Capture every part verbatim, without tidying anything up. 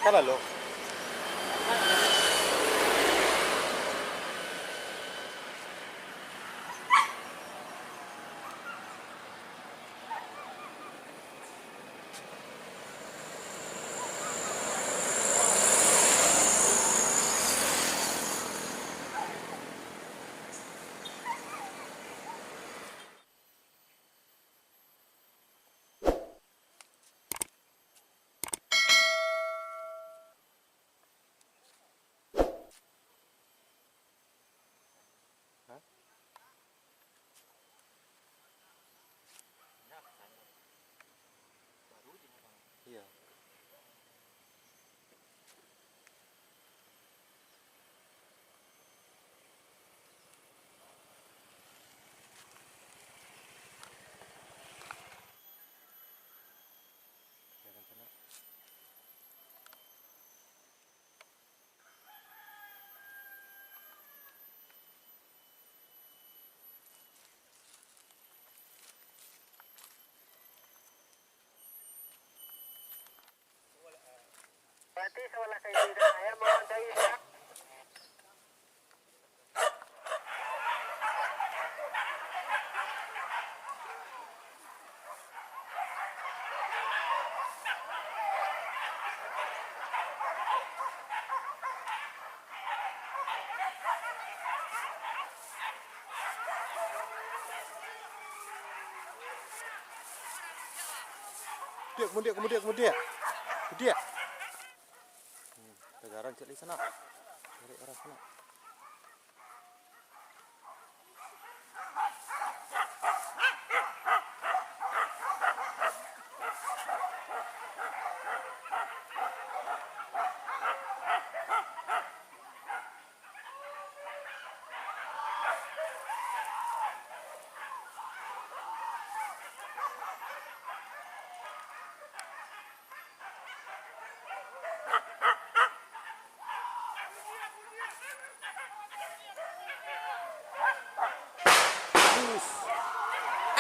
Kan lalu. Hah? Iya. Berarti sebelah kiri saya mau cari. Diak, kemudiak, kemudiak, kemudiak. Diak. Hmm, tagaran cek di sana. Cari arah sana.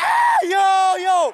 Ah, yo, yo.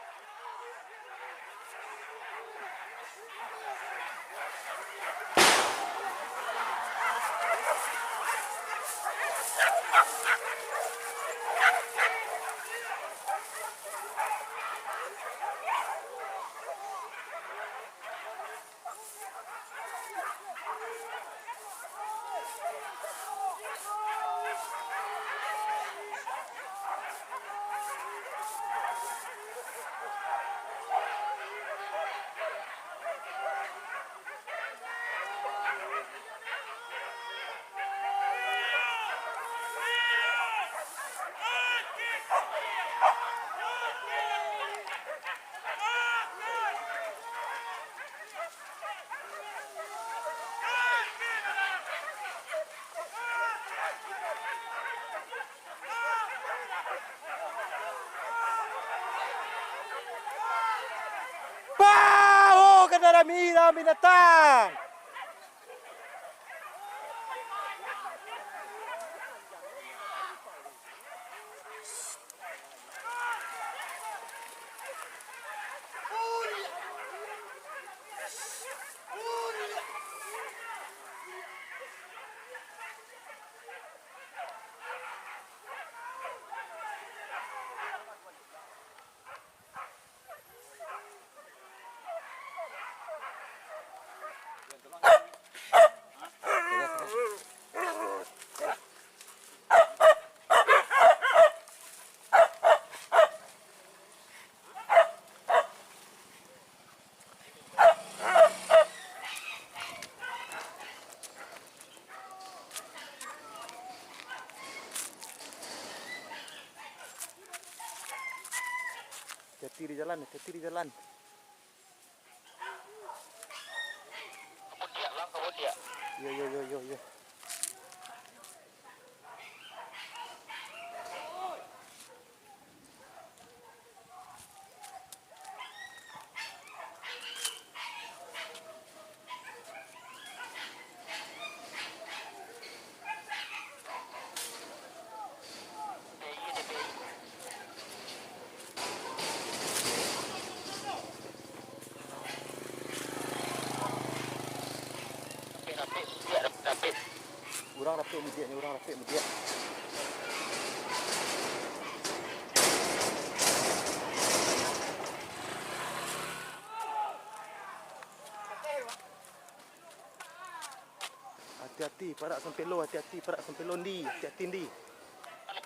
Bao ka dalam irang binatang! Hati-hati di jalan, hati-hati di jalan. Iyo, iyo, iyo, iyo, iyo. Tu mudiak ni urang rapek mudiak. Hati-hati, parak sampelo, hati-hati, parak sampelo, Ndi, hati-hati, Ndi.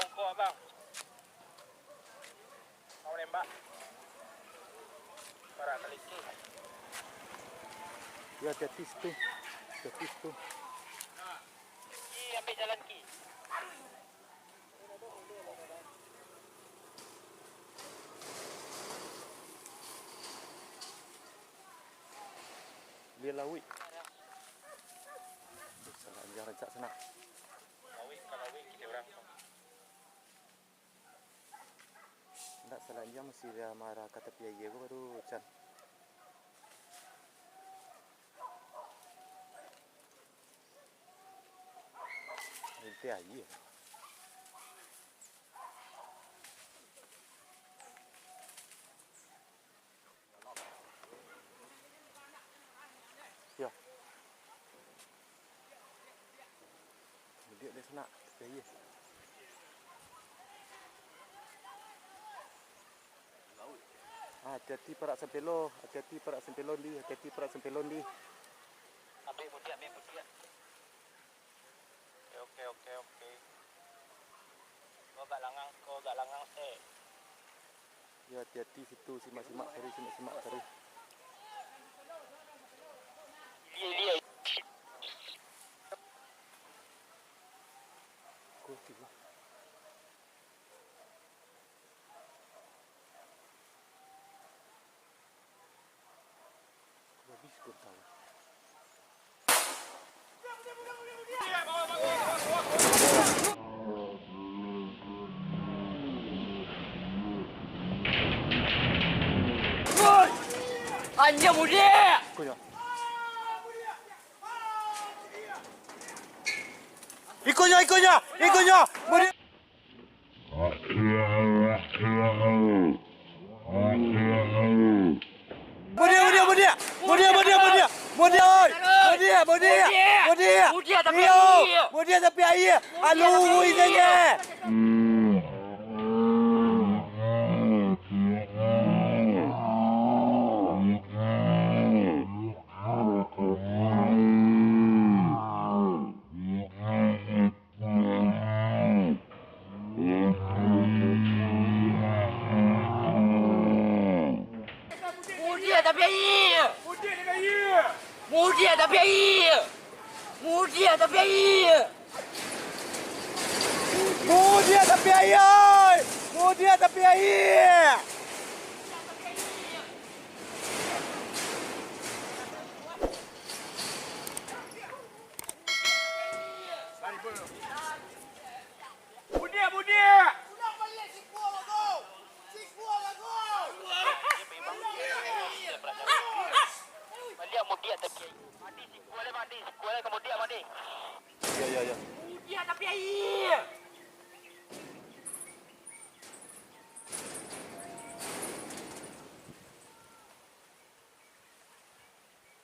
Bongkok, Bang. Mau nembak. Parak kaliki. Ya, hati-hati situ. Hati-hati situ. Ki, ambil jalan, Ki. Dia lawik. Salah, dia rancak sana. Lawik, kalau lawik, kita orang. Ndak, salah dia mesti dia marah ka tapi aia ko baru can. Rintik aia. Yo. Mudiak dari sana, tapi aia. Ah, hati-hati parak sampelo, hati-hati parak sampelo, Ndi, hati-hati parak sampelo, Ndi. Ambil mudiak, ambil mudiak. Oke, oke, oke, oke. Kau agak langang, kau agak langang, Sek. Yo, hati-hati situ, simak-simak tadi, simak-simak tadi. Iya, iya. Kau tiba. Anjing mudiak! Ikonyo, ikonyo, ikonyo, mudiak! Mudiak, mudiak, mudiak. Mudiak, mudiak, mudiak. Mudiak, mudiak, mudiak. Mudiak, mudiak. Mudiak, mudiak. Mudiak, tapi iyo. Mudiak, tapi aia. Alu, mudiak, tapi aia. Mudiak tapi aia. Mudiak tapi aia. Mudiak tapi aia. Mudiak tapi aia. Mudiak tapi aia. Budiak, budiak! Baliak mudiak tapi. Mandi sikua lai, mandi sikua lai, ka mudiak mandi. Yo, yo, yo. Mudiak tapi aia.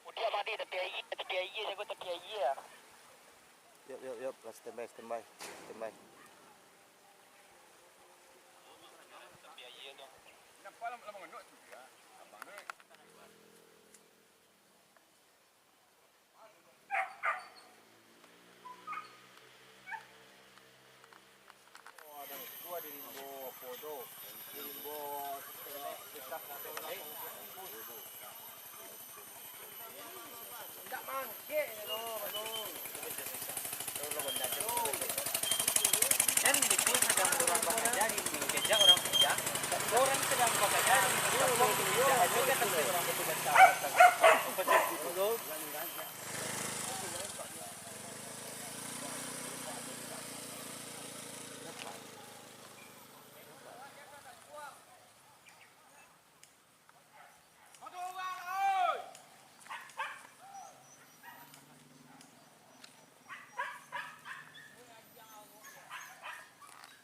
Mudiak mandi tapi aia, tapi aia, jago tapi aia. Yap, yap, yap. Lah, standby, standby, standby. Tapi aia tu. Nampak lah, lah manganok tu dia. Abang ni. Kan itu sedang orang bakaja di, dikejar orang bujang, orang sedang bakaja di, dikejar aja kan, tapi orang batu basah.